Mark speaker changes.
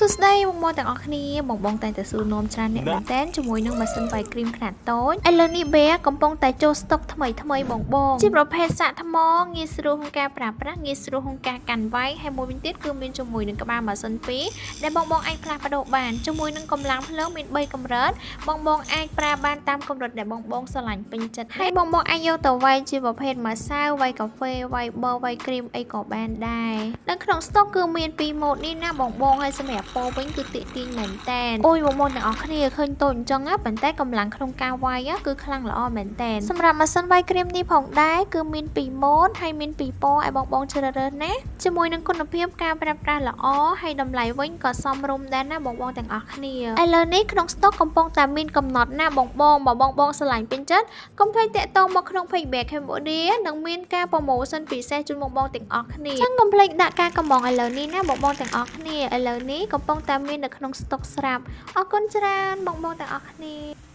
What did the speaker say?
Speaker 1: សួស្តីបងប្អូនទាំងអស់គ្នាបងបងតែងតែសួរនាំច្រើនអ្នកមែនតើជាមួយនឹងម៉ាស៊ីនវាយគ្រីមខ្នាតតូចឥឡូវនេះបេកំពុងតែចូលស្តុកថ្មីថ្មីបងបងជាប្រភេទសាកថ្មងាយស្រួលក្នុងការប្រើប្រាស់ងាយស្រួលក្នុងការកាន់វាយហើយមួយវិញទៀតគឺមានជាមួយនឹងក្បាលម៉ាស៊ីនពីរដែលបងបងអាចផ្លាស់ប្ដូរបានជាមួយនឹងកម្លាំងភ្លើងមាន3កម្រិតបងបងអាចប្រើបានតាមកម្រិតដែលបងបងស្រឡាញ់ពេញចិត្តហើយបងបងអាចយកទៅវាយជាប្រភេទម្សៅវាយកាហ្វេវាយប័រវាយគ្រីមអីក៏បានដែរនៅក្នុងស្តុកគឺមានពីរម៉ូដនេះណាបងបងហើយសម្រាប់ពណ៌វិញគឺទាក់ទាញមែនតែនអូយបងប្អូនទាំងអស់គ្នាឃើញតូចអញ្ចឹងណាប៉ុន្តែកម្លាំងក្នុងការវាយគឺខ្លាំងល្អមែនតែនសម្រាប់ម៉ាស៊ីនវាយគ្រីមនេះផងដែរគឺមានពីរម៉ូដហើយមានពីរពណ៌ឲ្យបងបងជ្រើសរើសណាជាមួយនឹងគុណភាពការប្រើប្រាស់ល្អហើយតម្លៃវិញក៏សមរម្យដែរណាបងបងទាំងអស់គ្នាឥឡូវនេះក្នុងស្តុកកំពុងតែមានកំណត់ណាបងបងបើបងបងស្រឡាញ់ពេញចិត្តកុំភ្លេចទាក់ទងមកក្នុង Page Back Cambodia នឹងមានការ promotion ពិសេសជូនបងបងទាំងអស់គ្នាចឹងកុំភ្លេចដាក់ការកម្ម៉ង់ឥឡូវនេះណាបងបងទាំងអស់គ្នាឥឡូវនេះកំពុងតែមាននៅក្នុងស្តុកស្រាប់អរគុណច្រើនបងបងទាំងអស់គ្នា។